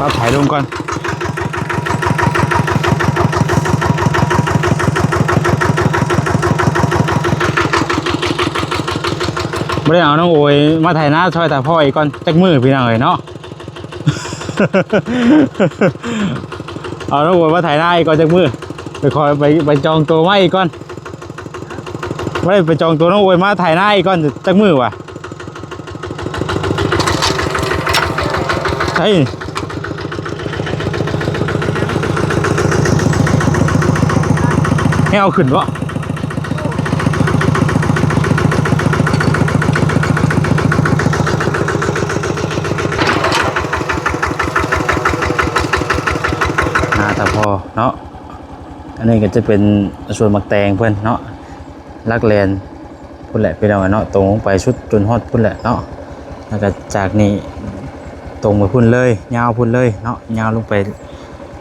ປັບໄຖລົງກ່ອນ. ບໍ່ໄດ້ເອົານ້ອງໂອຍມາໄຖນາຊ່ອຍຕາພໍ່ອີກກ່ອນຈັກມື້ ພີ່ນ້ອງເອີຍເນາະ. ເອົານ້ອງໂອຍມາໄຖນາອີກກ່ອນຈັກມື້ ໄປຂໍ ໄປ ໄປຈອງໂຕມາອີກກ່ອນ. ບໍ່ໄດ້ໄປຈອງໂຕນ້ອງໂອຍມາໄຖນາອີກກ່ອນຈັກມື້ຫວາ. ໃສ ໃຫ້ເອົາຂຶ້ນບໍ່? ນາຕາພໍ່ເນາະ. ອັນນີ້ກໍຈະເປັນສວນໝາກແຕງເພິ່ນເນາະ ຫຼັກແລນພຸ້ນແຫຼະພີ່ນ້ອງເນາະ ຕົງລົງໄປສຸດຈົນຮອດພຸ້ນແຫຼະເນາະ. ແລ້ວກໍຈາກນີ້ຕົງໄປພຸ້ນເລີຍ ຍາວພຸ້ນເລີຍເນາະ ຍາວລົງໄປ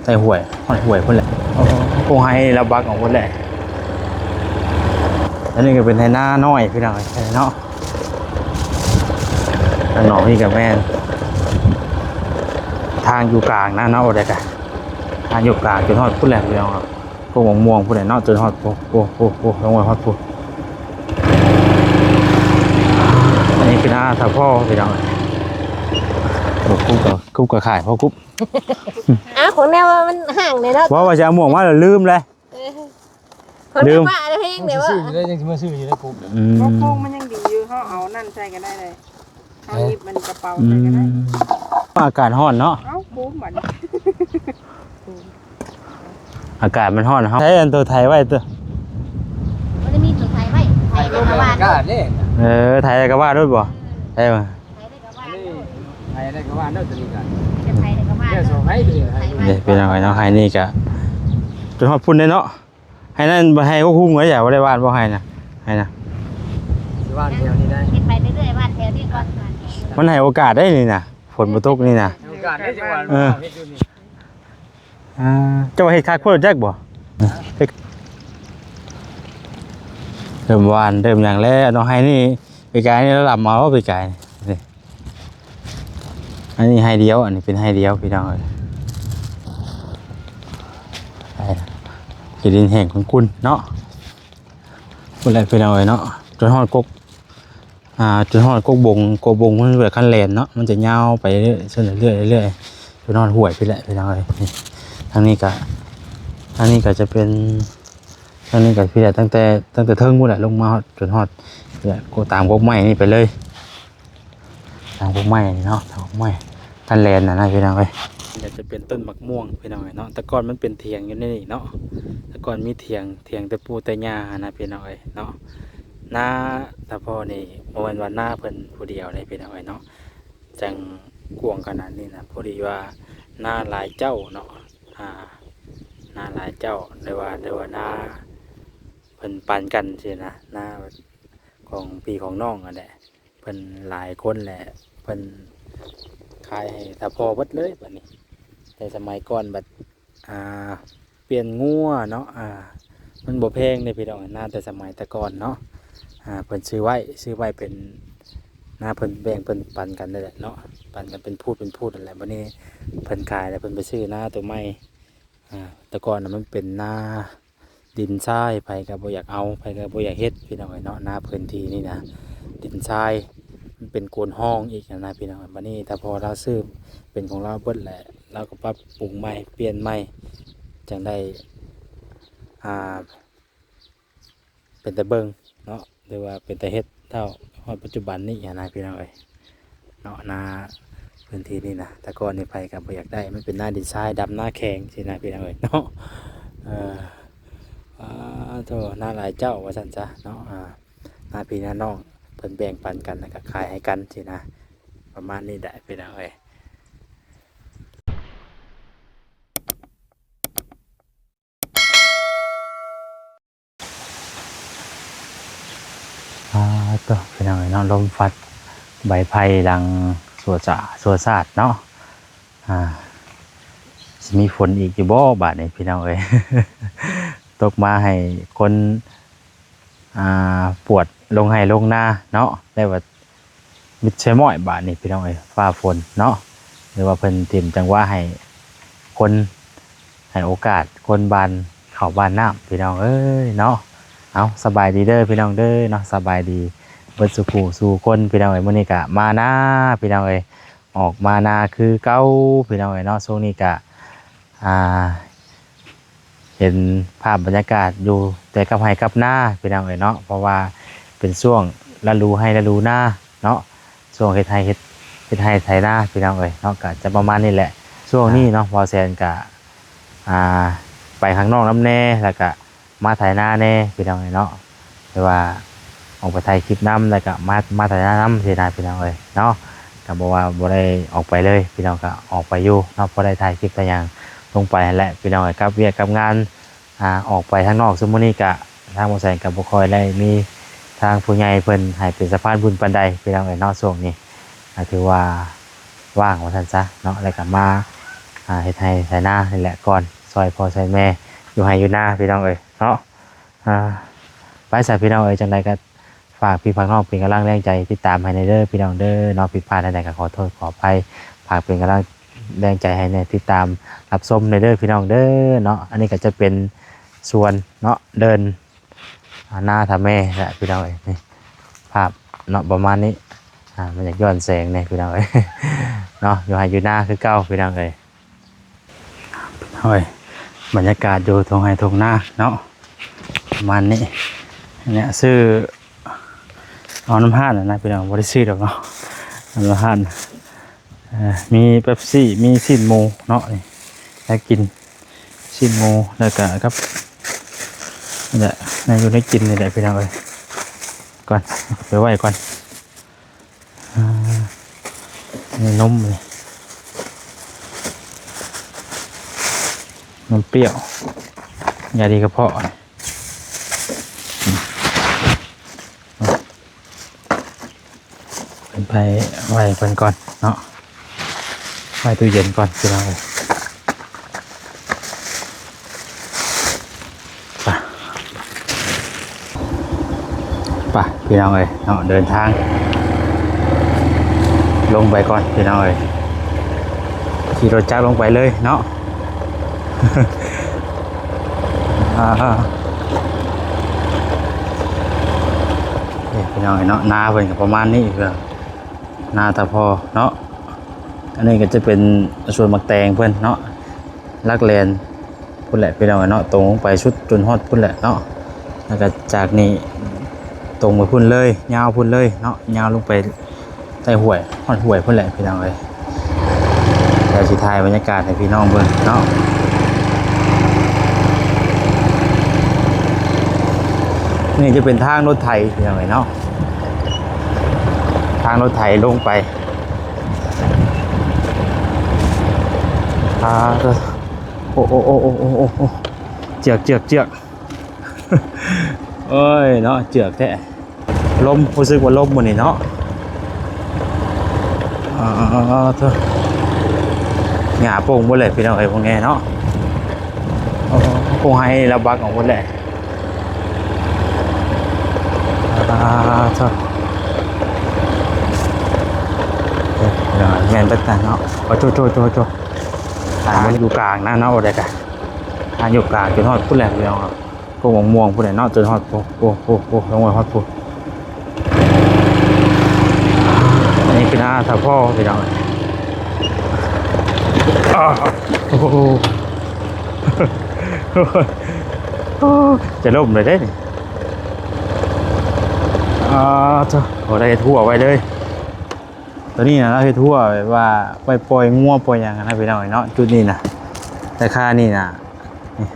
ໃຕ້ຫ້ວຍ ຮອດຫ້ວຍພຸ້ນແຫຼະ. ໂອ້ໂຫ ໄຮ່ລະບັກອອກໝົດແຫຼະ. ອັນນີ້ກໍເປັນໄຮ່ນານ້ອຍພີ່ນ້ອງເນາະ. ທາງນອກນີ້ກໍແມ່ນທາງຢູ່ກາງນະເນາະ ບໍ່ໄດ້ກະ ອ່າ ຢູ່ກາງຈົນຮອດພຸ້ນແຫຼະພີ່ນ້ອງເນາະ. ກົກໝາກມ່ວງພຸ້ນແຫຼະເນາະ ຈົນຮອດ ໂອ້ ໂອ້ ໂອ້ ໂອ້ ລົງໄປຮອດພຸ້ນ. ອັນນີ້ຄືນາສາວພໍ່ພີ່ນ້ອງ. ໂອ້ ກຸບກໍ ກຸບກໍຂາຍພໍ່ກຸບ. ອ້າວ ຂອງແນວວ່າມັນຫ່າງເດເນາະ ວ່າ ວ່າຊິເອົາໝວກມາແລ້ວລືມເລີຍ. ເອີ ຂອງແນວວ່າອັນແຮງເດວ່າ ຊື້ຢູ່ເດ້ ຍັງຊິມາຊື້ຢູ່ເດ້ກຸບ. ອືມ ກໍໂຄງມັນຍັງດີຢູ່ ເຮົາເອົານັ້ນໃສ່ກໍໄດ້ເລີຍ. ເອົາຫຍິບມັນກະເປົາໃສ່ກໍໄດ້. ອືມ ອາກາດຮ້ອນເນາະ. ເອົ້າ ບູມບັດນີ້ ອາກາດມັນຮ້ອນ ເຮົາໃຊ້ອັນໂຕໄຖໄວ້ຕົວະ ບໍ່ໄດ້ມີໂຕໄຖໄວ້ ໄຖແລ້ວກໍຫວ່ານໂລດ. ເອີ ໄຖແລ້ວກໍຫວ່ານໂລດບໍ່? ເອີ ໄຖ ໄຖແລ້ວກໍຫວ່ານໂລດ ໄຖແລ້ວກໍຫວ່ານໂລດ ຕົວນີ້ກໍຈະໄຖແລ້ວກໍຫວ່ານໂລດ. ເອີ ເອົາສອງໄຖຕົວນີ້ ໄຖໄວ້. ນີ້ພີ່ນ້ອງເອີຍເນາະ ໄຮ່ນີ້ກໍຈົນຮອດພຸ້ນເດ້ເນາະ. ໄຮ່ນັ້ນບໍ່ ໄຮ່ຫົວຄຸມກໍຢ່າ ບໍ່ໄດ້ຫວ່ານບໍ່ໄຮ່ນະ ໄຮ່ນະ ຊິຫວ່ານແຖວນີ້ໄດ້ ເຮັດໄປເລື້ອຍໆ ຫວ່ານແຖວນີ້ກ່ອນ. ມັນໃຫ້ໂອກາດໄດ້ນີ້ນະ ຝົນບໍ່ຕົກນີ້ນະ ໃຫ້ໂອກາດໄດ້ຈັງຫວະ. ເອີ ເຮັດຢູ່ນີ້ ອ່າ ເຈົ້າເຮັດຄັກໂພດຈັກບໍ່? ເລີ່ມຫວ່ານເລີ່ມຫຍັງແລ້ວເນາະ ໄຮ່ນີ້. ປີກາຍນີ້ລະດຳເອົາ ປີກາຍນີ້ ອັນນີ້ໄຮ່ດຽວ ອັນນີ້ເປັນໄຮ່ດຽວພີ່ນ້ອງເອີຍ. ຂີ້ດິນແຫ້ງຂຸ້ນໆເນາະ ພຸ້ນແຫຼະພີ່ນ້ອງເອີຍເນາະ ຈົນຮອດກົກ ອ່າ ຈົນຮອດກົກບົງ ກົກບົງມັນແບບຄັນແລ່ນເນາະ ມັນຈະຍາວໄປເລື້ອຍໆ ເລື້ອຍໆ ຈົນຮອດຫ້ວຍພຸ້ນແຫຼະພີ່ນ້ອງເອີຍ. ນີ້ ທາງນີ້ກະ ທາງນີ້ກະຈະເປັນ ອັນນີ້ກໍຄືແຫຼະ ຕັ້ງແຕ່ ຕັ້ງແຕ່ເທິງພຸ້ນແຫຼະ ລົງມາຮອດ ຈົນຮອດແຫຼະ ຕາມກົກໄມ້ນີ້ໄປເລີຍ ຕາມກົກໄມ້ນີ້ເນາະ ຕາມກົກໄມ້ ຄັນແລ່ນນະນະພີ່ນ້ອງເອີຍ. ນີ້ກໍຈະເປັນຕົ້ນໝາກມ່ວງພີ່ນ້ອງເອີຍເນາະ ແຕ່ກ່ອນມັນເປັນຖຽງຢູ່ໃນນີ້ເນາະ ແຕ່ກ່ອນມີຖຽງ ຖຽງແຕ່ປູ່ແຕ່ຍ່າຫັ້ນນະພີ່ນ້ອງເອີຍເນາະ. ນາຕາພໍ່ນີ້ບໍ່ແມ່ນວ່ານາເພິ່ນຜູ້ດຽວເດ້ພີ່ນ້ອງເອີຍເນາະ ຈັ່ງກວ້າງຂະໜາດນີ້ນະ ພໍດີວ່ານາຫຼາຍເຈົ້າເນາະ ອ່າ ນາຫຼາຍເຈົ້າ ຫຼືວ່າ ຫຼືວ່ານາເພິ່ນປັນກັນຊີ້ນະ ນາຂອງພີ່ຂອງນ້ອງຫັ້ນແຫຼະ ເພິ່ນຫຼາຍຄົນແຫຼະ ເພິ່ນຂາຍໃຫ້ຕາພໍ່ເບິດເລີຍບັດນີ້. ແຕ່ສະໄໝກ່ອນບັດ ອ່າ ປ່ຽນງົວເນາະ ອ່າ ມັນບໍ່ແພງເດ້ພີ່ນ້ອງ ນາແຕ່ສະໄໝແຕ່ກ່ອນເນາະ ອ່າ ເພິ່ນຊື້ໄວ້ ຊື້ໄວ້ເປັນ ນາເພິ່ນແບ່ງເພິ່ນປັນກັນນັ້ນແຫຼະເນາະ ປັນກັນເປັນພູດເປັນພູດນັ້ນແຫຼະ. ບັດນີ້ເພິ່ນຂາຍແລ້ວ ເພິ່ນໄປຊື້ນາໂຕໃໝ່ ອ່າ ແຕ່ກ່ອນນະມັນເປັນນາດິນຊາຍ ໃຜກໍບໍ່ຢາກເອົາ ໃຜກໍບໍ່ຢາກເຮັດພີ່ນ້ອງເອີຍເນາະ. ນາພື້ນທີ່ນີ້ນະ ດິນຊາຍ ມັນເປັນໂກນຮ່ອງອີກນະພີ່ນ້ອງ. ບັດນີ້ຕາພໍ່ລາວຊື້ເປັນຂອງລາວເບິດແຫຼະ ລາວກໍປັບປຸງໃໝ່ ປ່ຽນໃໝ່ ຈັ່ງໄດ້ ອ່າ ເປັນຕາເບິ່ງເນາະ ຫຼືວ່າເປັນຕາເຮັດເທົ່າຮອດປັດຈຸບັນນີ້ຫັ້ນນະພີ່ນ້ອງເອີຍເນາະ. ນາພື້ນທີ່ນີ້ນະ ແຕ່ກ່ອນນີ້ໃຜກໍບໍ່ຢາກໄດ້ ມັນເປັນນາດິນຊາຍ ດຳນາແຂງຊີ້ນະພີ່ນ້ອງເອີຍເນາະ. ເອີ ອາ ໂທ້ ນາຫຼາຍເຈົ້າວ່າຊັ້ນຊະເນາະ ອາ ນາພີ່ນານ້ອງ ເພິ່ນແບ່ງປັນກັນ ແລ້ວກໍຂາຍໃຫ້ກັນຊີ້ນະ ປະມານນີ້ແຫຼະພີ່ນ້ອງເອີຍ. ອາ ໂທ້ ພີ່ນ້ອງເອີຍເນາະ ລົມພັດໃບໄຜ່ດັງຊົ່ວສາ ຊົ່ວສາດເນາະ. ອາ ຊິມີຝົນອີກຢູ່ບໍ່ບາດນີ້ພີ່ນ້ອງເອີຍ? ຕົກມາໃຫ້ຄົນ ອ່າ ປວດລົງໄຮ່ລົງນາເນາະ ແລ້ວວ່າມິດໃສ່ໝ້ອຍບາດນີ້ພີ່ນ້ອງເອີຍ ຟ້າຝົນເນາະ. ຫຼືວ່າເພິ່ນຖິ້ມຈັງຫວະໃຫ້ຄົນ ໃຫ້ໂອກາດຄົນບ້ານເຂົ້າບ້ານນ້ຳ ພີ່ນ້ອງເອີຍເນາະ. ເອົາ ສະບາຍດີເດີພີ່ນ້ອງເດີເນາະ ສະບາຍດີເບິດສູ່ຜູ້ສູ່ຄົນ ພີ່ນ້ອງເອີຍ. ມື້ນີ້ກະມານາ ພີ່ນ້ອງເອີຍ ອອກມານາຄືເກົ່າ ພີ່ນ້ອງເອີຍເນາະ. ຊ່ວງນີ້ກະ ອ່າ ເຫັນພາບບັນຍາກາດຢູ່ແຕ່ກັບໄຮ່ກັບນາ ພີ່ນ້ອງເອີຍເນາະ ເພາະວ່າເປັນຊ່ວງລະດູໄຮ່ລະດູນາເນາະ ຊ່ວງເຮັດໄຮ່ ເຮັດ ເຮັດໄຮ່ໄຖນາ ພີ່ນ້ອງເອີຍເນາະ. ກະຈະປະມານນີ້ແຫຼະ ຊ່ວງນີ້ເນາະ ບ່າວແສນກະ ອ່າ ໄປຂ້າງນອກນຳແດ່ ແລ້ວກະມາໄຖນາແດ່ ພີ່ນ້ອງເອີຍເນາະ. ແຕ່ວ່າອອກໄປຖ່າຍຄລິບນຳ ແລ້ວກະມາ ມາໄຖນານຳຊີ້ນະ ພີ່ນ້ອງເອີຍເນາະ. ກະບໍ່ວ່າບໍ່ໄດ້ອອກໄປເລີຍ ພີ່ນ້ອງ ກະອອກໄປຢູ່ເນາະ ພໍໄດ້ຖ່າຍຄລິບໄດ້ຫຍັງລົງໄປຫັ້ນແຫຼະ ພີ່ນ້ອງເອີຍ. ກັບວຽກກັບງານ ອ່າ ອອກໄປທາງນອກ ຊຸມມື້ນີ້ກະ ທາງບ່າວແສນກະບໍ່ຄ່ອຍໄດ້ມີທາງຜູ້ໃຫຍ່ເພິ່ນໃຫ້ເປັນສະພານບຸນປານໃດ ພີ່ນ້ອງເອີຍເນາະ. ຊ່ວງນີ້ກະຖືວ່າວ່າງວ່າຊັ້ນຊະເນາະ ແລ້ວກະມາ ອ່າ ເຮັດໄຮ່ໄຖນານີ້ແຫຼະກ່ອນ ຊ່ອຍພໍ່ຊ່ອຍແມ່ຢູ່ໄຮ່ຢູ່ນາ ພີ່ນ້ອງເອີຍເນາະ. ອ່າ ໄປຊະ ພີ່ນ້ອງເອີຍ ຈັ່ງໃດກະ ຝາກພີ່ຝາກນ້ອງເປັນກຳລັງແຮງໃຈຕິດຕາມໃຫ້ແດ່ເດີພີ່ນ້ອງເດີເນາະ. ຜິດພາດແນວໃດກໍຂໍໂທດຂໍອະໄພ ຝາກເປັນກຳລັງແຮງໃຈໃຫ້ແດ່ ຕິດຕາມຮັບຊົມແດ່ເດີພີ່ນ້ອງເດີເນາະ. ອັນນີ້ກໍຈະເປັນສວນເນາະ ເດີ່ນ ອ່າ ນາທ່າແມ່ແຫຼະພີ່ນ້ອງເອີຍ. ນີ້ພາບເນາະ ປະມານນີ້ ອ່າ ມັນຢາກຍ້ອນແສງແດ່ພີ່ນ້ອງເອີຍເນາະ ຢູ່ໄຮ່ຢູ່ນາຄືເກົ່າພີ່ນ້ອງເອີຍ. ໂອ້ຍ ບັນຍາກາດຢູ່ທົ່ງໄຮ່ທົ່ງນາເນາະ ປະມານນີ້. ນີ້ຊື້ເອົານຳຮ້ານນະພີ່ນ້ອງ ບໍ່ໄດ້ຊື້ດອກເນາະ ນຳຮ້ານ. ເອີ ມີເປັບຊີ ມີຊີ້ນໝູເນາະ ນີ້ ແລ້ວກິນຊີ້ນໝູ ແລ້ວກະກັບ ນີ້ແຫຼະ ແນວຢູ່ແນວກິນນີ້ແຫຼະພີ່ນ້ອງເອີຍ. ກ່ອນ ໄປໄວ້ກ່ອນ. ອ່າ ນີ້ນົມ ນີ້ນົມປ່ຽວ ຢາດີກະເພາະ ເພິ່ນໄປໄວ້ເພິ່ນກ່ອນເນາະ ໄວ້ຕູ້ເຢັນກ່ອນພີ່ນ້ອງເອີຍ. ໄປ ໄປພີ່ນ້ອງເອີຍເນາະ ເດີນທາງລົງໄປກ່ອນພີ່ນ້ອງເອີຍ ຂີ່ລົດຈັກລົງໄປເລີຍເນາະ. ອ່າ ນີ້ພີ່ນ້ອງເອີຍເນາະ ນາເພິ່ນກໍປະມານນີ້ ນາຕາພໍ່ເນາະ. ອັນນີ້ກໍຈະເປັນສວນໝາກແຕງເພິ່ນເນາະ ຫຼັກແລນພຸ້ນແຫຼະພີ່ນ້ອງເອີຍເນາະ ຕົງລົງໄປສຸດຈົນຮອດພຸ້ນແຫຼະເນາະ. ແລ້ວກໍຈາກນີ້ຕົງໄປພຸ້ນເລີຍ ຍາວພຸ້ນເລີຍເນາະ ຍາວລົງໄປໃຕ້ຫ້ວຍ ຮອດຫ້ວຍພຸ້ນແຫຼະພີ່ນ້ອງເອີຍ. ດຽວຊິຖ່າຍບັນຍາກາດໃຫ້ພີ່ນ້ອງເບິ່ງເນາະ. ນີ້ຈະເປັນທາງລົດໄຖພີ່ນ້ອງເອີຍເນາະ ທາງລົດໄຖລົງໄປ. ອ່າ ໂອ້ ໂອ້ ໂອ້ ເຈືອກ ເຈືອກ ເຈືອກ ໂອ້ຍເນາະ ເຈືອກແທ້. ລົມ ຮູ້ສຶກວ່າລົມມື້ນີ້ເນາະ. ອ່າ ເທີ ຫຍ້າປົ່ງເບິດເລີຍພີ່ນ້ອງເອີຍ ພວກນີ້ເນາະ. ໂອ້ ພວກໄຮ່ລະບັກອອກເບິດເລີຍ. ອ່າ ເທີ ແມ່ນເບິດນະເນາະ. ໂອ້ ໂທ້ ໂທ້ ໂທ້ ໂທ້ ອ່າ ມັນຢູ່ກາງນະເນາະ ບໍ່ໄດ້ກະ ອ່າ ຢູ່ກາງຈົນຮອດພຸ້ນແຫຼະພີ່ນ້ອງ. ກົກໝາກມ່ວງພຸ້ນແຫຼະເນາະ ຈົນຮອດ ໂອ້ ໂອ້ ໂອ້ ໂອ້ ລົງໄປຮອດພຸ້ນ. ອັນນີ້ຄືນາສາວພໍ່ພີ່ນ້ອງ. ອ້າ ໂອ້ ຈະລົ້ມເລີຍເດ້ນີ້. ອ່າ ໂທ້ ບໍ່ໄດ້ເຮັດຮົ້ວໄວ້ເລີຍ. ໂຕນີ້ນະ ລາວເຮັດຮົ້ວແບບວ່າໄວ້ປ່ອຍງົວປ່ອຍຫຍັງນະພີ່ນ້ອງເນາະ ຈຸດນີ້ນະ. ແຕ່ຄານີ້ນະ ນີ້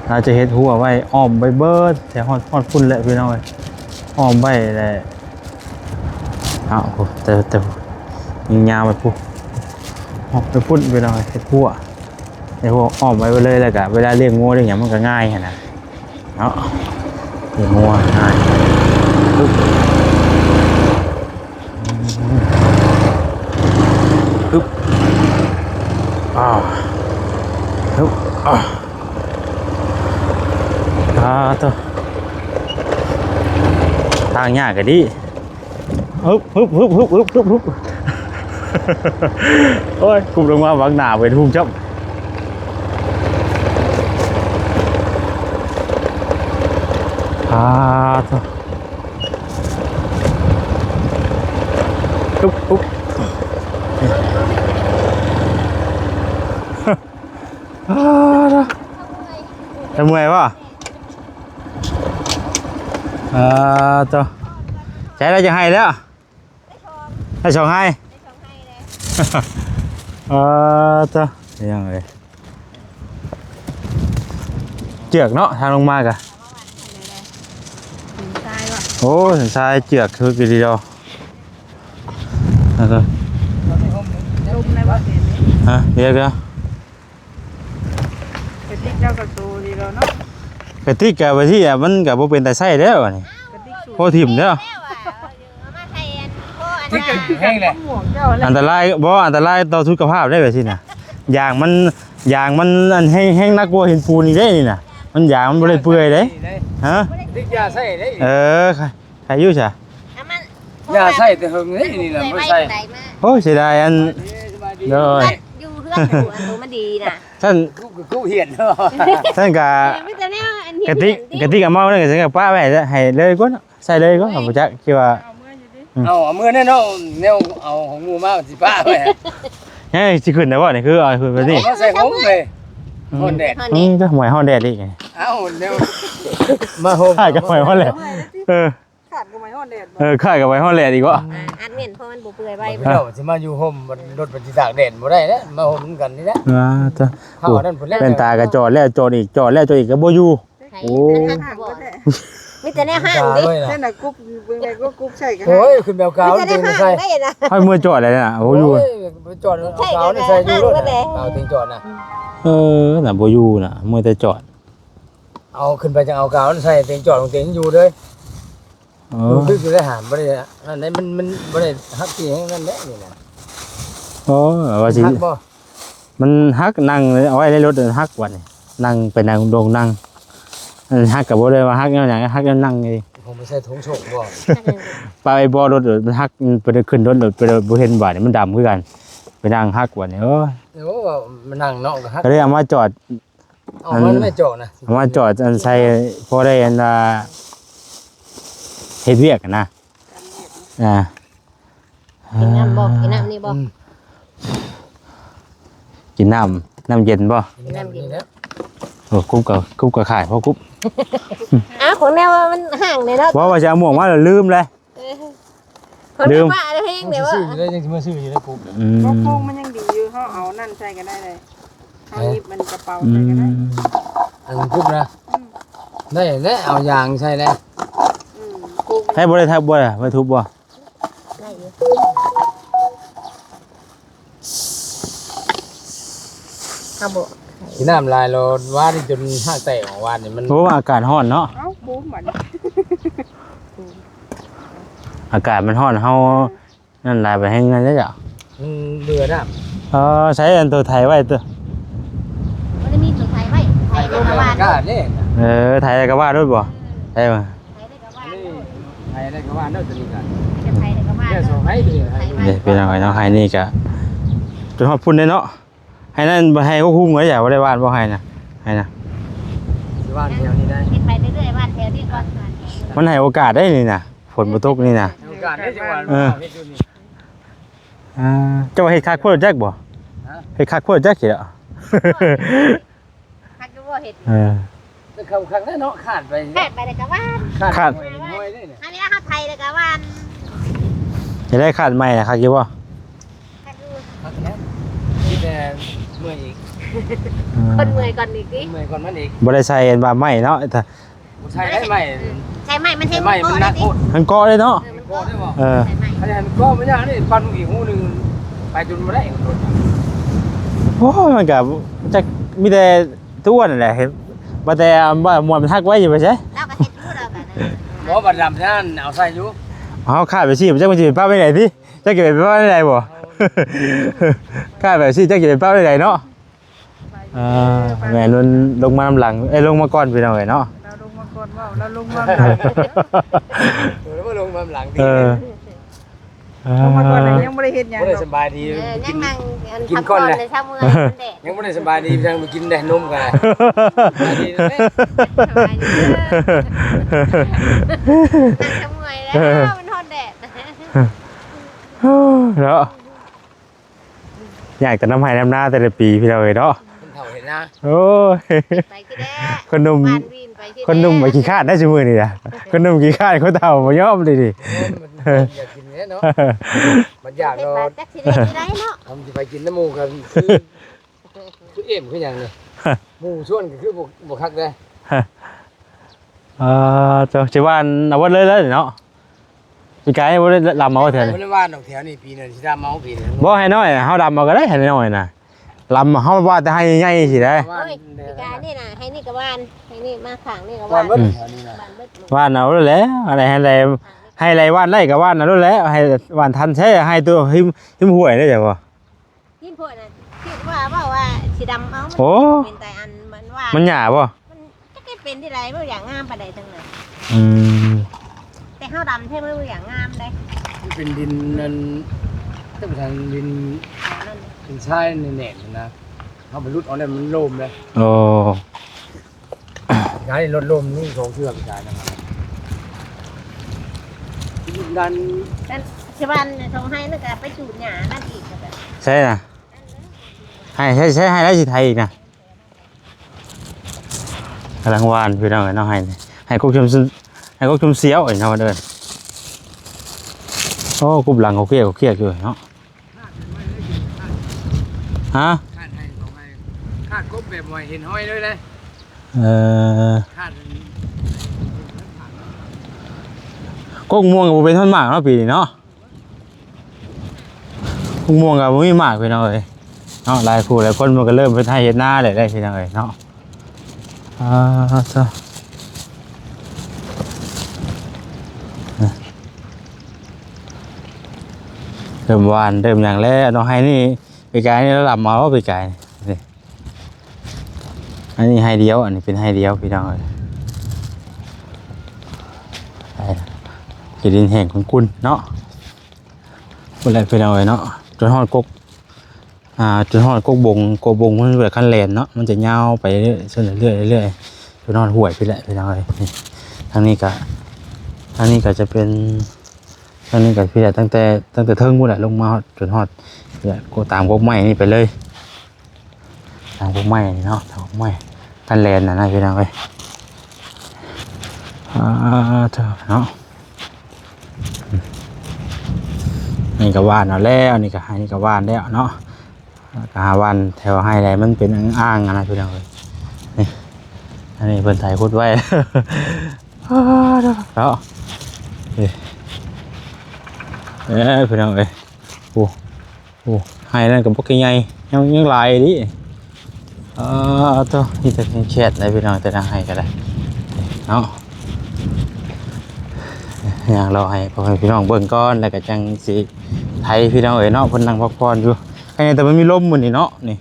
ລາວຈະເຮັດຮົ້ວໄວ້ອ້ອມໄວ້ເບິດ ແຖວຮອດ ຮອດພຸ້ນແຫຼະພີ່ນ້ອງເອີຍ ອ້ອມໄວ້ແຫຼະ. ເອົາ ໂອ້ ແຕ່ ແຕ່ຍິງຍາວໄປພຸ້ນ ອອກໄປພຸ້ນພີ່ນ້ອງເອີຍ ເຮັດຮົ້ວ ເຮັດຮົ້ວອ້ອມໄວ້ເບິດເລີຍ. ແລ້ວກະເວລາລ້ຽງງົວລ້ຽງຫຍັງມັນກະງ່າຍຫັ້ນນະ. ເນາະ ມີງົວ ອ່າ ຮຶບ ອືມ ຮຶບ ອ່າ ຮຶບ ອ່າ ອ່າ ໂທ້ ທາງຍາກກະດີ ຮຶບ ຮຶບ ຮຶບ ຮຶບ ຮຶບ ຮຶບ. ໂອ້ຍ ກຸບລົງມາບັງໜ້າເວນຮຸ່ມຈ້ຳ. ອ່າ ໂທ້ ອຸບ ອຸບ ອ່າ ເມື່ອຍບໍ່? ອ່າ ໂທ້ ໃຊ້ແລ້ວຈະໃຫ້ແລ້ວ. ໄດ້ສອງໄຮ່ ເອີ ເຈົ້າ ເປັນຫຍັງເອີຍ ເຈືອກເນາະ ທາງລົງມາກະ ໂອ້ ເສັ້ນຊາຍເຈືອກຄືກະດີດອກ ລົມໄດ້ບໍ່? ຮະ ດຽວ ດຽວ ກະຕິກເຈົ້າກະໂຕດີແລ້ວເນາະ ກະຕິກກະບາງທີອະ ມັນກະບໍ່ເປັນຕາໃຊ້ແລ້ວອັນນີ້ ກະຕິກສູງ ໂອ້ ຖິ້ມແລ້ວ ຕິກກະແຮງແຫຼະ ອັນຕະລາຍ ບໍ່ ອັນຕະລາຍຕໍ່ສຸຂະພາບໄດ໋ແບບຊີ້ນະ ຢາງມັນ ຢາງມັນອັນແຮງ ແຮງໜັກກວ່າຫີນປູນອີກເດ້ນີ້ນະ ມັນຢາງມັນບໍ່ໄດ້ເປື່ອຍເດ້ ຮະ ຕິກຢາໃຊ້ເດ້ ເອີ ໃຄຢູ່ຊະ ຢາໃຊ້ແຕ່ເຫິງເດ້ນີ້ນະ ບໍ່ໃຊ້ ໂອ້ຍ ເສຍດາຍອັນ ໂດຍ ຢູ່ເຮືອນຢູ່ອັນໂຕມັນດີນະ ຊັ້ນ ກູ ກູຮຽນເນາະ ຊັ້ນກະ ມີແຕ່ແນວອັນ ກະຕິກ ກະຕິກກະເມົານັ້ນກະຊິປະໄວ້ໃຫ້ເລີຍກ່ອນເນາະ ໃສ່ເລີຍກ່ອນ ບໍ່ຈັກ ຄິດວ່າ ເອົາເມືອແນ່ເນາະ ແນວເອົາຂອງໝູ່ມາຊິປະໄວ້ ຍັງຊິຂຶ້ນໄດ້ບໍ່ນີ້ ຄືເອົາຂຶ້ນແບບນີ້ ເອົາມາໃສ່ຫົ່ມເລີຍ ຮ້ອນແດດ ອືມ ໂອ້ຍ ຮ້ອນແດດອີກ ເອົ້າ ແນວ ມາຫົ່ມ ຂ້າກະໄປຮອດແລ້ວ ເອີ ຂາດກະໄປຮອດແດດບໍ່ ເອີ ຂາດກະໄປຮອດແດດອີກບໍ່ ອາ ອັດເມັນ ເພາະມັນບໍ່ເປື່ອຍໄວ ເຈົ້າຊິມາຢູ່ຮົ່ມ ລົດມັນຊິຕາກແດດບໍ່ໄດ້ເດ້ ມາຫົ່ມນຳກັນນີ້ແຫຼະ ອ່າ ເຈົ້າ ເປັນຕາກະຈອດແລ້ວຈອດອີກ ຈອດແລ້ວຈອດອີກກະບໍ່ຢູ່ ໂອ້ ມີແຕ່ແນວຫ້າງເດ້ ເຈົ້ານະ ກຸບ ເບິ່ງໄດ້ ກຸບ ກຸບໃສ່ກະ ໂອ້ຍ ຂຶ້ນແບບກາວ ມີແຕ່ແນວຫ້າງໄດ້ນະ ໃຫ້ເມືອຈອດໄດ້ນະ ໂອ້ ຢູ່ ໂອ້ຍ ໄປຈອດ ກາວໃສ່ຢູ່ໂລດນະ ກາວເຕັງຈອດນະ ເອີ ນະ ບໍ່ຢູ່ນະ ເມືອແຕ່ຈອດ ເອົາຂຶ້ນໄປຈັ່ງເອົາກາວໃສ່ເຕັງຈອດຂອງເຕັງຢູ່ເດີ ເອີ ຄືຊິໄດ້ຫາ ບໍ່ໄດ້ນັ້ນເດ້ ມັນ ມັນບໍ່ໄດ້ຫັກທີ່ຫຍັງນັ້ນເດ້ນີ້ນະ ໂອ້ ວ່າຊິ ມັນຫັກບໍ່ ມັນຫັກ ນັ່ງເອົາໄວ້ໃນລົດຫັກບັດນີ້ ນັ່ງໄປນັ່ງລົງນັ່ງ ມັນຫັກກະບໍ່ໄດ້ວ່າຫັກແນວຫຍັງ ຫັກແນວນັ່ງເອງ ຜົມໄປໃສ່ຖົງໂຊກບໍ່ ປະໄວ້ບໍ່ລົດ ມັນຫັກ ໄປຂຶ້ນລົດ ໄປບໍ່ເຫັນບາດນີ້ ມັນດຳຄືກັນ ໄປນັ່ງຫັກບັດນີ້ ໂອ້ຍ ໂອ້ ມານັ່ງເນາະກະຫັກ ກະເລີຍເອົາມາຈອດ ເອົາ ອັນ ມັນໄປຈອດນະ ເອົາມາຈອດອັນໃສ່ ພໍໄດ້ອັນວ່າ ເຮັດວຽກຫັ້ນນະ ອ່າ ກິນນ້ຳບໍ່? ກິນນ້ຳນີ້ບໍ່? ອືມ ກິນນ້ຳ ນ້ຳເຢັນບໍ່? ກິນນ້ຳເຢັນ ໂອ້ ກຸບກະ ກຸບກະຂາຍ ພໍກຸບ ອ້າວ ຂອງແນວວ່າມັນຫ່າງແດ່ເນາະ ວ່າ ວ່າຊິເອົາໝວກມາແລ້ວລືມເລີຍ ເອີ ລືມ ເຂົາເອີ້ນວ່າເອົາແຮງແດ່ວ່າ ຊື້ຢູ່ເດ້ ຍັງຊິມາຊື້ຢູ່ເດ້ ກຸບ ອືມ ບໍ່ ໂຄງມັນຍັງດີຢູ່ ເຮົາເອົານັ້ນໃສ່ກະໄດ້ເລີຍ ເຮົາຫຍິບມັນກະເປົາໃສ່ກະໄດ້ ອືມ ອັນກຸບນະ ອືມ ໄດ້ແຫຼະ ເອົາຢາງໃສ່ແຫຼະ ອືມ ໂຄງ ໃຫ້ບໍ່ໄດ້ທັບບໍ່ລະ ໄວ້ທຸບບໍ່? ໄດ້ຢູ່ ເຮົາບໍ່ ກິນນ້ຳຫຼາຍໂລດ ວານນີ້ຈົນຮາກແຕກ ວານນີ້ມັນ ໂອ້ ອາກາດຮ້ອນເນາະ ເອົ້າ ໂຄງບັດນີ້ ອາກາດມັນຮ້ອນ ເຮົາ ນັ້ນຫຼາຍໄປແຮງນັ້ນເດ້ ມັນເບື່ອນ້ຳ ເອີ ໃຊ້ອັນໂຕໄຖໄວ້ໂຕ ບໍ່ໄດ້ມີໂຕໄຖໄວ້ ໄຖແລ້ວກະຫວ່ານ ເອີ ໄຖແລ້ວກະຫວ່ານໂລດບໍ່ ໄຖວ່າ ໄຖແລ້ວກະຫວ່ານໂລດ ໄຖແລ້ວກະຫວ່ານໂລດ ໂຕນີ້ກະ ໄຖແລ້ວກະຫວ່ານໂລດ ເດ້ ພີ່ນ້ອງເອີຍເນາະ ໄຮ່ນີ້ກະຈົນຮອດພຸ້ນເດ້ເນາະ ໄຮ່ນັ້ນບໍ່ ໄຮ່ຫົວຮຸ່ງເລີຍ ບໍ່ໄດ້ຫວ່ານບໍ່ ໄຮ່ນະ ໄຮ່ນະ ຊິຫວ່ານແຖວນີ້ໄດ້ ເຮັດໄປເລື້ອຍໆ ຫວ່ານແຖວນີ້ກ່ອນ ມັນໃຫ້ໂອກາດໄດ້ນີ້ນະ ຝົນບໍ່ຕົກນີ້ນະ ໃຫ້ໂອກາດໄດ້ ເອີ ເຮັດຢູ່ນີ້ ອ່າ ເຈົ້າວ່າເຮັດຄັກໂພດຈັກບໍ່? ຮະ? ເຮັດຄັກໂພດຈັກຊິດອກ ຄັກຢູ່ບໍ່ເຮັດ? ເອີ ແຕ່ເຂົາຄັກແລ້ວເນາະ ຂາດໄປ ຂາດໄປແລ້ວກະຫວ່ານ ຂາດ ຂາດ ອັນນີ້ເຮົາໄຖແລ້ວກະຫວ່ານ ຈະໄດ້ຂາດໃໝ່ນະ ຄັກຢູ່ບໍ່? ຄັກຢູ່ ຄັກແລ້ວ ມີແຕ່ເມື່ອຍອີກ ອືມ ຄົນເມື່ອຍກ່ອນອີກຕິ ເມື່ອຍກ່ອນມັນອີກ ບໍ່ໄດ້ໃສ່ອັນວ່າໄມ້ເນາະ ບໍ່ໃສ່ໄດ້ໄມ້ ໃສ່ໄມ້ມັນແຮງ ໄມ້ມັນໜັກໂພດ ມັນເກາະເລີຍເນາະ ເອີ ມັນເກາະໄດ້ບໍ່? ເອີ ຄັນມັນເກາະມັນຍາກນີ້ ປັນອີກຫູໜຶ່ງ ໄປຈົນບໍ່ໄດ້ ໂອ້ຍ ມັນກະຈັກ ມີແຕ່ຕົວນັ້ນແຫຼະ ເຫັນ ວ່າແຕ່ວ່າໝວນມັນຫັກໄວ້ຢູ່ໄປໃສ ລາວກະເຮັດຢູ່ລາວກະ ບໍ່ ບັດດຳນັ້ນເອົາໃສ່ຢູ່ ເຮົາຂາດໄປຊີ້ ຈັກມັນຊິໄປປະໄວ້ໃດຕິ ຈັກຊິໄປປະໄວ້ໃດບໍ່ ຂາດໄປຊີ້ ຈັກຊິໄປປະໄວ້ໃດເນາະ. ອ່າ ແມ່ລຸນລົງມານຳຫຼັງ ເອີຍ ລົງມາກ່ອນພີ່ນ້ອງເອີຍເນາະ ລາວລົງມາກ່ອນເວົ້າ ລາວລົງມານຳຫຼັງ ເອີ ລົງມານຳຫຼັງ ເອີ ເອີ ເຂົ້າມາກ່ອນນະ ຍັງບໍ່ໄດ້ເຮັດຫຍັງ ບໍ່ໄດ້ ດອກ ສະບາຍດີ ເອີ ຍັງນັ່ງອັນ ກິນກ່ອນແຫຼະ ພັກຜ່ອນໃນຊາວເມືອງ ຍັງບໍ່ໄດ້ສະບາຍດີ ຍັງບໍ່ກິນແດ່ນົມກໍໄດ້ ສະບາຍດີເດີ ສະບາຍດີເດີ ນັ່ງຈະເມື່ອຍແລ້ວ ມັນຮ້ອນແດດ ເນາະ. ຢາກແຕ່ນຳໄຮ່ນຳນາແຕ່ລະປີພີ່ນ້ອງເອີຍເນາະ ຄົນເຖົ້າເຫັນນາ ໂອ້ຍ ໄປຄືແດ່ ຄົນໜຸ່ມ ບ້ານວິນໄປຄືແດ່ ຄົນໜຸ່ມໄປຂີ້ຄ້ານໄດ້ຊຸມື້ນີ້ນະ ຄົນໜຸ່ມຂີ້ຄ້ານ ຄົນເຖົ້າບໍ່ຍອມເລີຍນີ້ ໂອ້ຍ ມັນຢາກກິນແຫຼະເນາະ ມັນຢາກເນາະ ຈັກຊິໄດ້ຊິໄດ້ເນາະ ທຳຊິໄປກິນນຳໝູ່ກັນຄື ຄືເອມຄືຫຍັງນີ້ ໝູ່ຊວນກໍຄືບໍ່ ບໍ່ຄັກເດ້. ເອີ ເຈົ້າຊິຫວ່ານເອົາເບິດເລີຍເນາະ ປີກາຍບໍ່ໄດ້ດຳເອົາແຖວນີ້ ບໍ່ໄດ້ຫວ່ານດອກແຖວນີ້ ປີນີ້ຊິດຳເອົາ ປີນີ້ບໍ່ ໄຮ່ນ້ອຍເຮົາດຳເອົາກໍໄດ້ ໄຮ່ນ້ອຍນະ ດຳເຮົາຫວ່ານແຕ່ໄຮ່ໃຫຍ່ໆຊີ້ໄດ໋ ໂອ້ຍ ປີກາຍນີ້ນະ ໄຮ່ນີ້ກໍຫວ່ານ ໄຮ່ນີ້ມາຂ້າງນີ້ກໍຫວ່ານ ຫວ່ານເບິດ ຫວ່ານເບິດ ຫວ່ານເອົາໂລດແຫຼະ ໄຮ່ໃດ ໄຮ່ໃດຫວ່ານໄດ້ກໍຫວ່ານເອົາໂລດແຫຼະ ໄຮ່ຫວ່ານທັນແທ້ ໄຮ່ຕົວຮິມ ລິມຫ້ວຍເດ້ເຈົ້າບໍ່ ຫີນໂພດນະ ຄິດວ່າເວົ້າວ່າຊິດຳເອົາ ໂອ້ ເປັນແຕ່ອັນມັນວ່າ ມັນຫຍ້າບໍ່ ມັນຈັກໄດ້ເປັນທີ່ໃດ ບໍ່ຢາກງາມປານໃດທັງນັ້ນ ອືມ ແຕ່ເຮົາດຳແທ້ ມັນບໍ່ຢາກງາມເດ້ ມັນເປັນດິນນັ້ນ ເຈົ້າປະທານ ດິນ ອັນນັ້ນ ດິນຊາຍແໜ້ນໆນະ ເຮົາໄປຫຼຸດເອົາໄດ້ ມັນໂລມເດ້ ໂອ້. ຍາຍລົດລົມນີ້ສອງເທື່ອກະຈາຍນະ ດັນ ນັ້ນຊິບ້ານສອງໄຮ່ນັ້ນກະໄປຈູດຫຍ້ານັ້ນອີກ ໃຊ່ນະ ໃຫ້ ໃຊ້ ໃຊ້ໃຫ້ໄດ້ຊິໄຖອີກນະ ກຳລັງຫວ່ານພີ່ນ້ອງເອີຍເນາະ ໃຫ້ ໃຫ້ກົກຊຸ່ມ ໃຫ້ກົກຊຸ່ມຊຽວເນາະ ເດີ ໂອ້ ກຸບຫຼັງເຂົາຄຽກ ເຂົາຄຽກຢູ່ເນາະ ຮະ ຄາດໃຫ້ເຂົາໃຫ້ ຄາດກົບແບບບໍ່ໃຫ້ເຫັນຮອຍເລີຍເດ້ ເອີ ຄາດ ກົກມ່ວງກໍບໍ່ເປັນທ່ອນໝາກເນາະ ປີນີ້ເນາະ ກົກມ່ວງກໍບໍ່ມີໝາກພີ່ນ້ອງເອີຍເນາະ ຫຼາຍຜູ້ຫຼາຍຄົນມັນກໍເລີ່ມເຮັດໄຮ່ເຮັດນາແລ້ວເດ້ພີ່ນ້ອງເອີຍເນາະ ອ່າ ເຈົ້າ ເລີ່ມຫວ່ານເລີ່ມຫຍັງແລ້ວເນາະ ໄຮ່ນີ້ ປີກາຍນີ້ລະດຳເອົາ ປີກາຍນີ້ ອັນນີ້ໄຮ່ດຽວ ອັນນີ້ເປັນໄຮ່ດຽວພີ່ນ້ອງເອີຍ ໄຮ່ ທີ່ດິນແຫ້ງຂຸ້ນໆເນາະ ພຸ້ນແຫຼະພີ່ນ້ອງເອີຍເນາະ ຈົນຮອດກົກ ອ່າ ຈົນຮອດກົກບົງ ກົກບົງມັນແບບຄັນແລ່ນເນາະ ມັນຈະຍາວໄປເລື້ອຍໆ ຈົນຮອດຫ້ວຍພຸ້ນແຫຼະພີ່ນ້ອງເອີຍ ນີ້ ທາງນີ້ກະ ທາງນີ້ກະຈະເປັນ ທາງນີ້ກະພີ້ແຫຼະ ຕັ້ງແຕ່ ຕັ້ງແຕ່ເທິງພຸ້ນແຫຼະ ລົງມາຮອດ ຈົນຮອດ ນີ້ແຫຼະ ຕາມກົກໄມ້ນີ້ໄປເລີຍ ຕາມກົກໄມ້ນີ້ເນາະ ຕາມກົກໄມ້ ຄັນແລ່ນຫັ້ນນະພີ່ນ້ອງເອີຍ ອ່າ ເນາະ ນີ້ກະຫວ່ານເອົາແລ້ວ ນີ້ກະ ນີ້ກະຫວ່ານແລ້ວເນາະ ກະຫາຫວ່ານແຖວໄຮ່ໃດມັນເປັນອ່າງໆຫັ້ນນະພີ່ນ້ອງເອີຍ ນີ້ ອັນນີ້ເພິ່ນໄຖຂຸດໄວ້ ເນາະ ເອີ ເອີ ພີ່ນ້ອງເອີຍ ໂອ້ ໂອ້ ໄຮ່ນັ້ນກໍບໍ່ໄກໃຫຍ່ ຍັງ ຍັງຫຼາຍອີ່ຫຼີ ເອີ ໂທ້ ມີແຕ່ແຄດເລີຍພີ່ນ້ອງ ແຕ່ລະໄຮ່ກໍໄດ້ເນາະ ຍ່າງເລາະໃຫ້ພໍ່ແມ່ພີ່ນ້ອງເບິ່ງກ່ອນ ແລ້ວກໍຈັ່ງຊິໄຖພີ່ນ້ອງເອີຍເນາະ ເພິ່ນນັ່ງພັກຜ່ອນຢູ່ ໃຫ້ແຕ່ມັນມີລົມມື້ນີ້ເນາະ ນີ້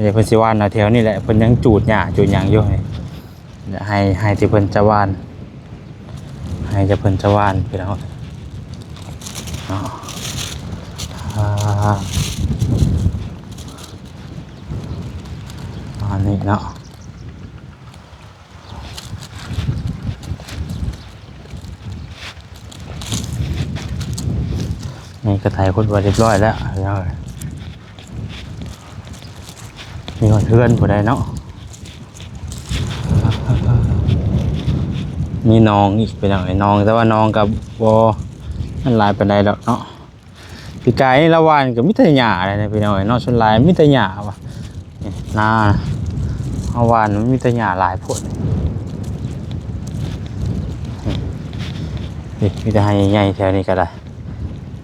ນີ້ເພິ່ນຊິຫວ່ານເອົາແຖວນີ້ແຫຼະ ເພິ່ນຍັງຈູດຫຍ້າຈູດຫຍັງຢູ່ ໃຫ້ ໃຫ້ທີ່ເພິ່ນຈະຫວ່ານ ໃຫ້ທີ່ເພິ່ນຈະຫວ່ານພີ່ນ້ອງເນາະ ອ່າ ປະມານນີ້ເນາະ ນີ້ກະໄຖຂຸດໄວ້ຮຽບຮ້ອຍແລ້ວພີ່ນ້ອງເອີຍ ມີຮອດເຮືອນຜູ້ໃດເນາະ ມີໜອງອີກພີ່ນ້ອງເອີຍ ໜອງ ແຕ່ວ່າໜອງກະບໍ່ ນັ້ນຫຼາຍປານໃດດອກເນາະ ປີກາຍນີ້ລາວຫວ່ານກໍມີແຕ່ຫຍ້າເດ້ພີ່ນ້ອງເອີຍເນາະ ສ່ວນຫຼາຍມີແຕ່ຫຍ້າວ່າ ນີ້ນາເຮົາຫວ່ານມັນມີແຕ່ຫຍ້າຫຼາຍໂພດ ນີ້ ນີ້ມີແຕ່ໄຮ່ໃຫຍ່ແຖວນີ້ກໍໄດ້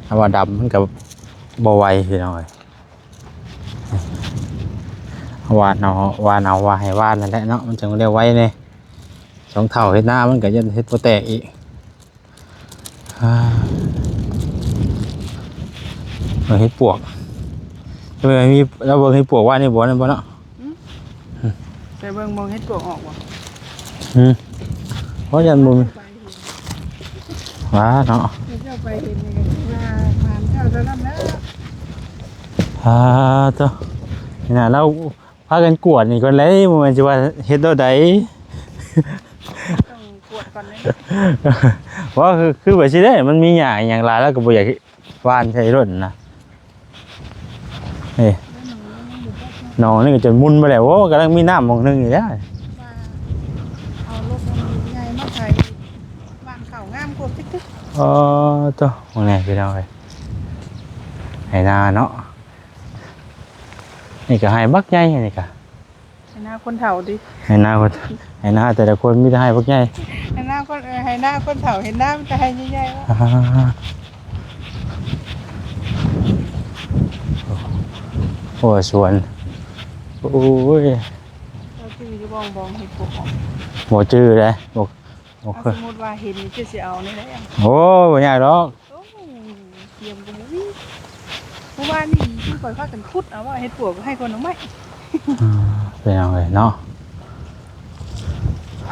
ຖ້າວ່າດຳມັນກໍບໍ່ໄວພີ່ນ້ອງເອີຍ ຫວ່ານເອົາ ຫວ່ານເອົາ ວ່າໃຫ້ຫວ່ານນັ້ນແຫຼະເນາະ ມັນຈັ່ງໄດ້ໄວແດ່ ສອງເຖົ້າເຮັດນາມັນກໍຢ້ານເຮັດບໍ່ແຕກອີກ ອ່າ ເບິ່ງເຫັດປວກ ເອີ ມີ ລາວເບິ່ງເຫັດປວກວ່ານີ້ບໍ່ ນັ້ນບໍ່ເນາະ ໄປເບິ່ງ ເບິ່ງເຫັດປວກອອກບໍ່ ອື ເພາະຢ້ານບໍ່ມີ ວ່າເນາະ ເຈົ້າໄປເຫັນນີ້ກໍຄືວ່າ ເທົ່ານັ້ນແຫຼະ ອ່າ ໂຕ ນີ້ນະ ລາວພາກັນກວດນີ້ກ່ອນເລີຍ ບໍ່ແມ່ນຊິວ່າເຮັດແນວໃດ ຕ້ອງກວດກ່ອນເດ້ ວ່າຄື ຄືແບບຊີ້ເດ້ ມັນມີຫຍ້າອີ່ຫຍັງຫຼາຍ ລາວກໍບໍ່ຢາກຫວ່ານໃສ່ລົດນະ. ເອີ ໜອງນີ້ກໍຈົນໝຸ່ນໄປແລ້ວ ໂອ້ ກຳລັງມີນ້ຳໝ່ອງໜຶ່ງນີ້ແຫຼະ ວ່າເອົາລົດໃຫຍ່ມາໄຖ ຫວ່ານເຂົ້າງາມກວ່າຕິກໆ ອໍ ໂຕ ໂອ້ ນີ້ພີ່ນ້ອງເອີຍ ໄຖນາເນາະ ນີ້ກໍໄຮ່ບັກໃຫຍ່ ອັນນີ້ກໍ ໄຮ່ນາຄົນເຖົ້າຕິ ໄຮ່ນາຄົນ ໄຮ່ນາແຕ່ລະຄົນມີແຕ່ໄຮ່ບັກໃຫຍ່ ໄຮ່ນາຄົນ ເອີ ໄຮ່ນາຄົນເຖົ້າ ເຫັນນາມີແຕ່ໄຮ່ໃຫຍ່ໆ ອ່າ ໂອ້ ສວນ ໂອ້ຍ ເຈົ້າຈື່ຢູ່ບໍ່ ບ່ອນເຮັດບໍ່ອອກ ບໍ່ຈື່ເດ້ ບໍ່ ບໍ່ເຄີຍ ເອົາ ສົມມຸດວ່າເຫັນນີ້ ເຈົ້າຊິເອົາແນວໃດ ໂອ້ຍ ບໍ່ຍາກດອກ ໂອ້ຍ ກຽມກໍບໍ່ມີ ເມື່ອວານນີ້ຄືຂ້ອຍພາກັນຂຸດເອົາວ່າເຮັດປວກໃຫ້ຄົນເອົາໄມ້ ອ່າ ເປັນຫຍັງເລີຍເນາະ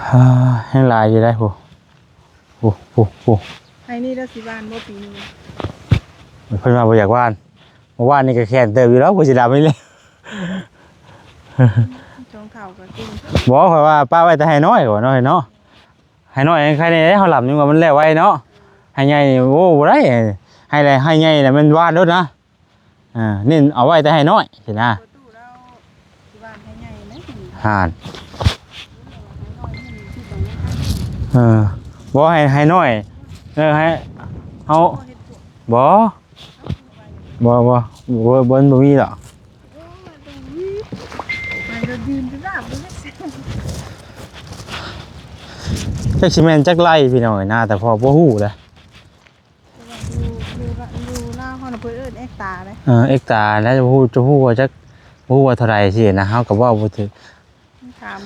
ອ່າ ແຮງຫຼາຍຢູ່ໄດ໋ ໂອ້ ໂອ້ ໂອ້ ໂອ້ ໄຮ່ນີ້ລະຊິຫວ່ານບໍ່ປີນີ້ ເພິ່ນວ່າບໍ່ຢາກຫວ່ານ ເມື່ອວານນີ້ກໍແຂນເຕີບຢູ່ແລ້ວ ຜູ້ຊິດຳນີ້ແຫຼະ ສອງເຖົ້າກໍເກັ່ງ ບໍ່ ຂ້ອຍວ່າປະໄວ້ແຕ່ໄຮ່ນ້ອຍ ຂ້ອຍວ່າເນາະ ໄຮ່ນ້ອຍ ໄຮ່ນ້ອຍຍັງໄຄແດ່ ເຮົາດຳຍັງວ່າມັນແລ້ວໄວເນາະ ໄຮ່ໃຫຍ່ນີ້ ໂອ້ ບໍ່ໄດ້ ໄຮ່ໃຫຍ່ ໄຮ່ໃຫຍ່ລະແມ່ນຫວ່ານໂລດນະ ອ່າ ເນັ້ນເອົາໄວ້ແຕ່ໄຮ່ນ້ອຍຊີ້ນະ ປະຕູລາວ ທີ່ບ້ານໄຮ່ໃຫຍ່ນະ ຫັ້ນ ເອີ ບໍ່ ໄຮ່ ໄຮ່ນ້ອຍ ເອີ ໄຮ່ ເຮົາ ບໍ່ ບໍ່ ບໍ່ ບໍ່ ບໍ່ ບໍ່ມີດອກ ຈັກຊິແມ່ນຈັກໄຮ່ພີ່ນ້ອງເອີຍ ນາແຕ່ພໍ່ບໍ່ຮູ້ເດ້ ຢູ່ ຢູ່ ຢູ່ລາວເຮົານະ ເພິ່ນເອີ້ນເອັກຕາເດ້ ເອີ ເອັກຕາ ແລ້ວຈະຮູ້ ຈະຮູ້ວ່າຈັກ ບໍ່ຮູ້ວ່າເທົ່າໃດຊີ້ນະ ເຮົາກໍເວົ້າບໍ່ຖືກ ຖາມ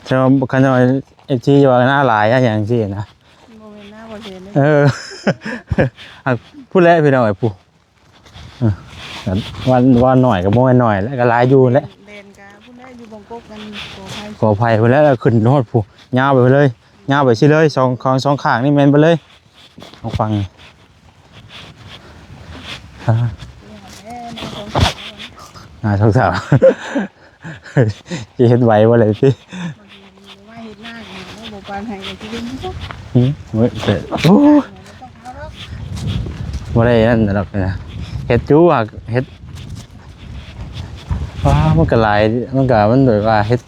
ເຈົ້າ ຄັນວ່າເອັຟຊີວ່ານາຫຼາຍຫຍັງຊີ້ນະ ບໍ່ແມ່ນນາບໍ່ເຫັນເດ້ ເອີ ພຸ້ນແຫຼະພີ່ນ້ອງເອີຍ ພຸ້ນ ເອີ ວ່າ ວ່າໜ້ອຍກໍບໍ່ແມ່ນໜ້ອຍແຫຼະ ກໍຫຼາຍຢູ່ແຫຼະ ແດນກໍພຸ້ນແຫຼະ ຢູ່ບົງກົກ ອັນ ກໍໄຜ່ ກໍໄຜ່ພຸ້ນແຫຼະ ແລ້ວຂຶ້ນຮອດພຸ້ນ ຍາວໄປພຸ້ນເລີຍ ຍາວໄປຊີ້ເລີຍ ສອງ ຂອງສອງຂ້າງນີ້ແມ່ນເບິດເລີຍ ສອງຝັ່ງ ອ່າ ໜ້າສົງສານ ຊິເຮັດໄຫວບໍ່ລະຕິ ມາເຮັດນາກໍບໍ່ປານໃຫ້ກໍຊິເຮັດຢູ່ ຫືມ ໂອ້ຍ ແຕ່ ໂອ້ຍ ບໍ່ໄດ້ນັ້ນດອກນະ ເຮັດຢູ່ຫາກເຮັດ ວ້າ ມັນກໍຫຼາຍ ມັນກໍ ມັນແບບວ່າເຮັດ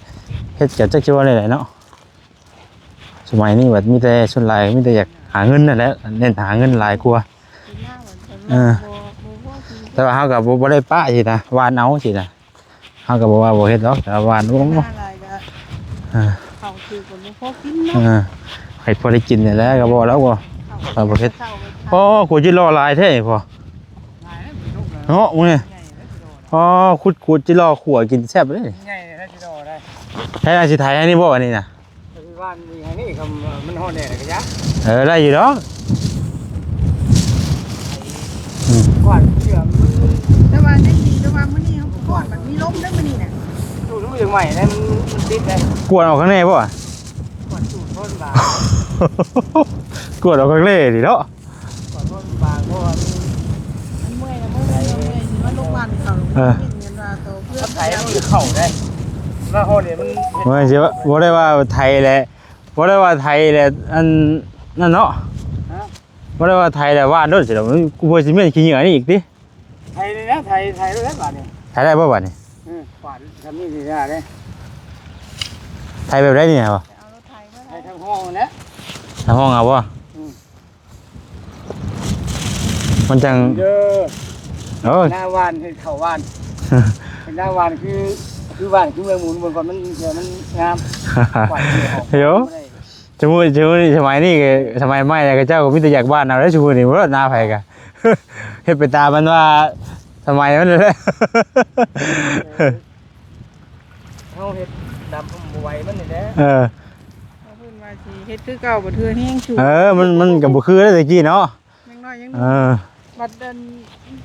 ເຮັດກໍຈັກຊິເວົ້າແນວໃດເນາະ ສະໄໝນີ້ບັດມີແຕ່ ສ່ວນຫຼາຍມີແຕ່ຢາກຫາເງິນນັ້ນແຫຼະ ເນັ້ນຫາເງິນຫຼາຍກວ່າ ເອີ ແຕ່ວ່າເຮົາກໍບໍ່ ບໍ່ໄດ້ປະຊີ້ນະ ຫວ່ານເອົາຊີ້ນະ ເຮົາກໍບໍ່ວ່າບໍ່ເຮັດດອກ ແຕ່ວ່າຫວ່ານ ໂອ້ ເອີ ເຂົ້າຖືກກໍບໍ່ພໍກິນເນາະ ເອີ ໃຫ້ພໍໄດ້ກິນນີ້ແຫຼະ ກໍບໍ່ແລ້ວ ກໍບໍ່ເຮັດ ໂອ້ ກວດຈິລໍຫຼາຍແທ້ພໍ່ ເນາະ ມື້ນີ້ ອໍ ຂຸດ ຂວດຈິລໍຂົ້ວກິນແຊບເດ້ ໃຫຍ່ແທ້ຈິລໍໄດ້ ໃຜຊິໄຖໃຫ້ນີ້ບໍ່ ອັນນີ້ນະ ໄປຫວ່ານນີ້ໃຫ້ນີ້ ຄັນມັນຮອດແດດກໍຢາ ເອີ ໄດ້ຢູ່ດອກ ອືມ ກວາດເຊື່ອ ແຕ່ວ່າຍັງດີ ແຕ່ວ່າມື້ນີ້ເຮົາກວາດ ມັນມີລົມເດ້ມື້ນີ້ນະ ສູດມັນຍັງໃໝ່ໄດ໋ ມັນ ມັນຕິດໄດ໋ ກວດອອກຂ້າງໃນບໍ່ ກວາດສູດໂພດບາ ກວດອອກຂ້າງໃນນີ້ເນາະ ມັນເມື່ອຍນະ ເມື່ອຍ ເມື່ອຍ ເມື່ອຍ ຊິມາລົງບ້ານເຂົາ ເອີ ເຫັນວ່າໂຕເພື່ອນ ໄຖມັນເຂົ້າໄດ້ ມາຮອດນີ້ມັນ ບໍ່ແມ່ນຊິວ່າ ບໍ່ໄດ້ວ່າໄຖແຫຼະ ບໍ່ໄດ້ວ່າໄຖແຫຼະ ອັນນັ້ນເນາະ ຮະ ບໍ່ໄດ້ວ່າໄຖແລ້ວຫວ່ານໂລດຊິດອກ ມັນ ກູເພື່ອຊິແມ່ນຂີ້ເຫຍື້ອນີ້ອີກຕິ ໄຖນີ້ນະ ໄຖ ໄຖໂລດແລ້ວບາດນີ້ ໄຖໄດ້ບໍ່ບາດນີ້ ເອີ ກວາດຊ່ຳນີ້ຊິໄດ້ເດ້ ໄຖແບບໃດນີ້ຫະ ເອົາລົດໄຖມາ ໄຖທາງຫ້ອງຫັ້ນແຫຼະ ທາງຫ້ອງເອົາບໍ່ ອືມ ມັນຈັ່ງ ເດີ ໂອ້ຍ ໜ້າຫວ່ານເຮັດເຂົ້າຫວ່ານ ເຮັດໜ້າຫວ່ານຄື ຄືຫວ່ານຄືເມືອງໝູນ ເບິ່ງກ່ອນ ມັນ ມັນງາມ ໂຢ ກວາດເອົາບໍ່ໄດ້ ຊຸມື້ ຊຸມື້ນີ້ ສະໄໝນີ້ ສະໄໝໃໝ່ແລ້ວ ເຂົາເຈົ້າກໍມີແຕ່ຢາກຫວ່ານເອົາເດ້ ຊຸມື້ນີ້ ບໍ່ໜ້າໃຜກະ ເຮັດໄປຕາມມັນວ່າ ສະໄໝມັນແຫຼະ ເຮົາເຮັດດຳບໍ່ໄຫວມັນນີ້ແຫຼະ ເອີ ເພິ່ນວ່າຊິເຮັດຄືເກົ່າ ບັດເທື່ອແຮງສູງ ເອີ ມັນ ມັນກໍບໍ່ຄືແລ້ວແຕ່ກີ້ເນາະ ຍັງນ້ອຍຍັງ ເອີ ບັດອັນ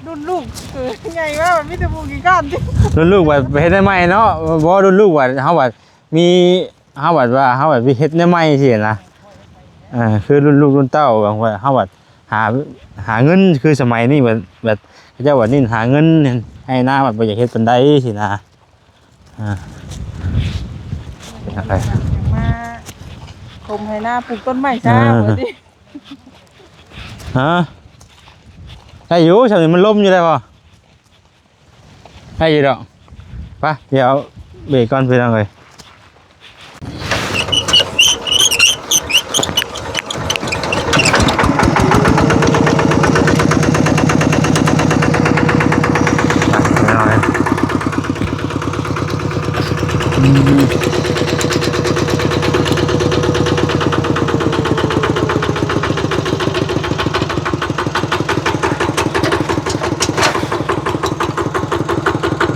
ລຸ້ນລູກ ເອີ ໃຫຍ່ມາ ບັດມີແຕ່ຜູ້ຂີ້ຄ້ານ ລຸ້ນລູກບັດໄປເຮັດໃໝ່ເນາະ ບໍ່ ລຸ້ນລູກບັດ ເຮົາບັດມີ ເຮົາບັດວ່າ ເຮົາບັດໄປເຮັດແນວໃໝ່ຊີ້ນະ ເອີ ຄືລຸ້ນລູກລຸ້ນເຕົ້າ ບາງຄົນເຮົາບັດ ຫາ ຫາເງິນຄືສະໄໝນີ້ ແບບ ແບບເຂົາເຈົ້າວ່າເນັ້ນຫາເງິນ ໄຮ່ນາບັດບໍ່ຢາກເຮັດປານໃດຊີ້ນະ. ອ່າ ມາຖົມໄຮ່ນາ ປູກຕົ້ນໄມ້ຊະ ອ່າ ວ່າຕິ. ຮະ ໄດ້ຢູ່ ຊ່ຳນີ້ມັນລົມຢູ່ໄດ໋ພໍ່. ໄດ້ຢູ່ດອກ. ໄປ ດຽວເບຣກກ່ອນພີ່ນ້ອງເອີຍ.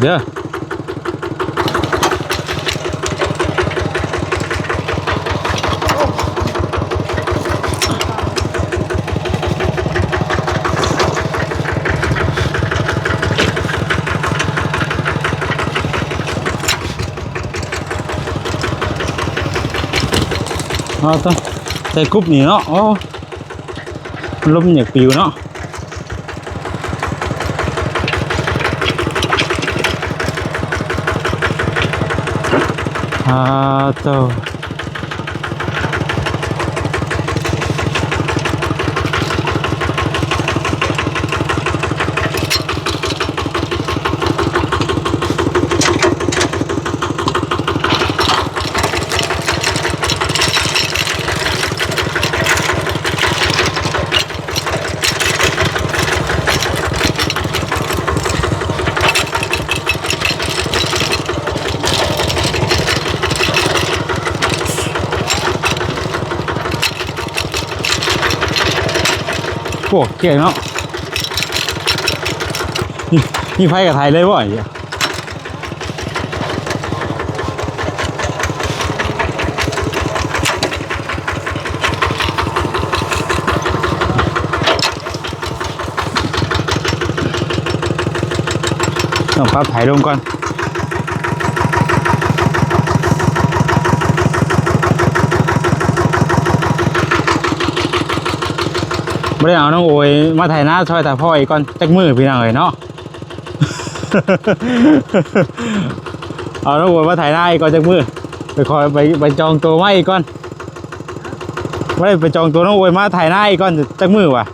ເດີ ເອົາ ໃສ່ກຸບນີ້ເນາະ. ໂອ້ ລົມຢາກປິວເນາະ. ອ່າ ໂຕ ໂອ້ ເກັ່ງເນາະ. ມີ ມີໃຜກໍໄຖເລີຍບໍ່? ຕ້ອງປັບໄຖລົງກ່ອນ. ບໍ່ໄດ້ເອົານ້ອງໂອຍມາໄຖນາຊ່ອຍຕາພໍ່ອີກກ່ອນຈັກມື້ ພີ່ນ້ອງເອີຍເນາະ. ເອົານ້ອງໂອຍມາໄຖນາອີກກ່ອນຈັກມື້ ໄປຄອຍໄປ ໄປຈອງໂຕມາອີກກ່ອນ. ບໍ່ໄດ້ໄປຈອງໂຕນ້ອງໂອຍມາໄຖນາອີກກ່ອນຈັກມື້ຫວາ.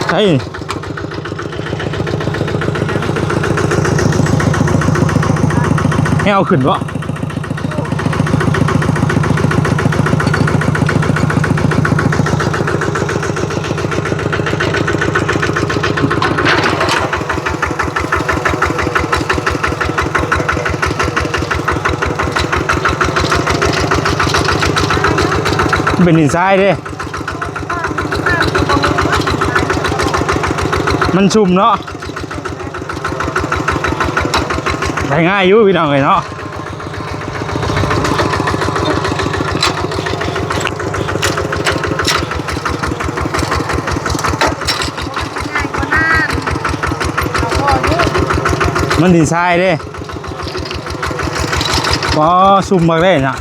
ໃຊ່ ໃຫ້ເອົາຂຶ້ນບໍ່? ເປັນດິນຊາຍເດ້ ມັນຊຸ່ມເນາະ. ໄດ້ງ່າຍຢູ່ພີ່ນ້ອງເອີຍເນາະ. ມັນດິນຊາຍເດ້. ອໍ ຊຸ່ມມາກເດ້ນະ.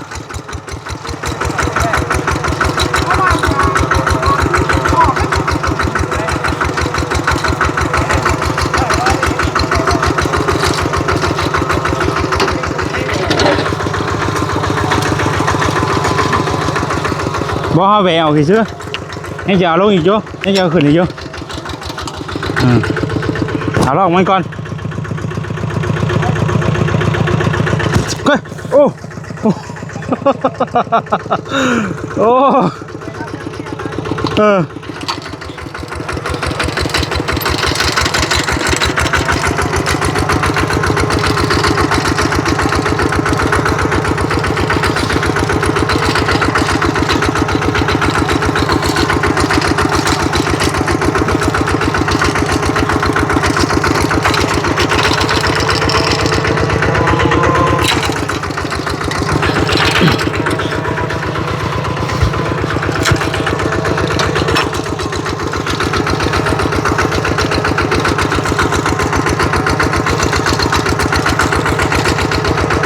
ບໍ່ ເຮົາແຫວະອອກຊື່ໆ ຍັງຈະເອົາລົງອີກຢູ່ ຍັງຈະເອົາຂຶ້ນອີກຢູ່. ອືມ ເອົາລອກມັນກ່ອນ. ເຮີ້ຍ ໂອ້ ໂອ້ ໂອ້ ເອີ.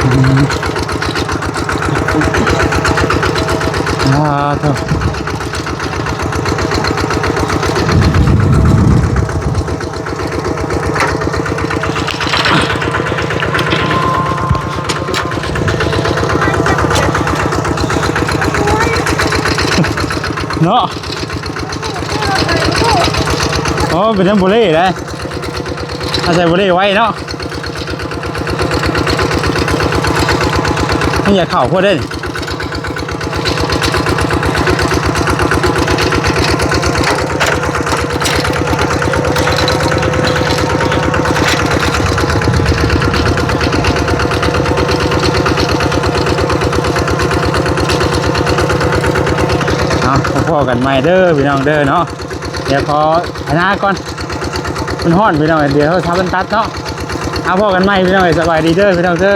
ອືມ ອ່າ ໂທ້ ເນາະ. ໂອ້ ເປັນນຳໂບເລ່ໄດ໋ ອາໄສໂບເລ່ໄວ້ເນາະ. ມັນຢາກເຂົ້າໂພດເດ້. ເອົາ ພໍ້ກັນໃໝ່ເດີພີ່ນ້ອງເດີເນາະ. ດຽວຂໍອານາກ່ອນ ມັນຮ້ອນພີ່ນ້ອງ ດຽວໂທລະສັບມັນຕັດເນາະ. ເອົາ ພໍ້ກັນໃໝ່ພີ່ນ້ອງ ສະບາຍດີເດີພີ່ນ້ອງເດີ.